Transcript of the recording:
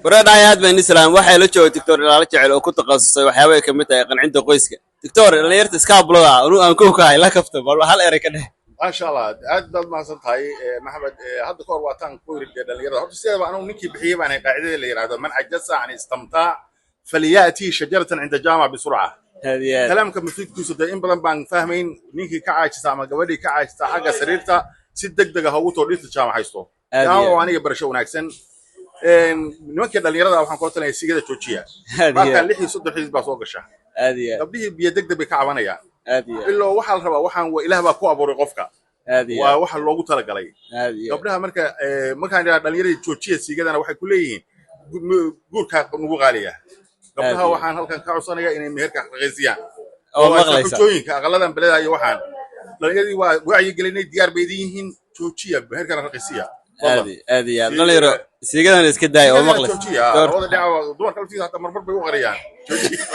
Bareedhaay, aad baan islaam. Waxay la joogay Doctor Ilaalo Jecel oo ku takhasusay waxyaaba ay kamid tahay qancinta qoyska. Doctor, dhalinyarta iskaabulada ah anu aan kow ka ahay la kafto, bal hal erey ka dheh. Maasha Allah, aad baad mahadsan tahay, Maxamed. Hadda kahor waataan ku yiri dee dhalinyarada horta sideedaba anugu ninkii bixiyey baan ahay qaacidada la yidhahdo "من عجز عن استمتاع فليأتي شجرة عند جامع بسرعة". Aad iyo aad. Kalaamka mufiidkiisu dee in badan baan fahmayn. Ninkii ka caajisa ama gabadhii ka caajisa xagga sariirta, si deg deg ah ugu too dhirta jaamac haysto. Aad iyo Jaamac aad. oo aniga barasho wanaagsan. Nimankii dhalinyarada waxaan kula talinaya sigada joojiya. Aad iyo Marka aad. 36 xidid baa soo gasha. Aad iyo aad. Gabdhihii biyo deg deg bay ka cabanayaan. Aad iyo aad. Ilaa waxaa la rabaa, waxaan waa Ilaah baa ku abuuray qofka. Aad iyo Waa aad. waxa loogu talagalay. Aad iyo aad. Gabdhaha marka markaan idhaha dhalinyaradii joojiya siigadana, waxay ku leeyihiin guurkaa nagu qaaliya. Gabdhaha Aad iyo waxaan halkan ka codsanayaa inay meherka raqiisiyaan Oo oo aysan maqlaysa. Xujooyinka aqaladan beleda iyo waxaan dhalinyaradii waa wacyi gelinay, diyaar bay idin yihiin. Joojiya, meherkana raqiisiya. Aad iyo aad iyo aad. Dhalinyaro, siigadan iska daaya oo Siigadana maqlaysa. joojiya. Doctor. Labada dhinac, dumarka laftiisa hataa marmar bay u qariyaan. Joojiya.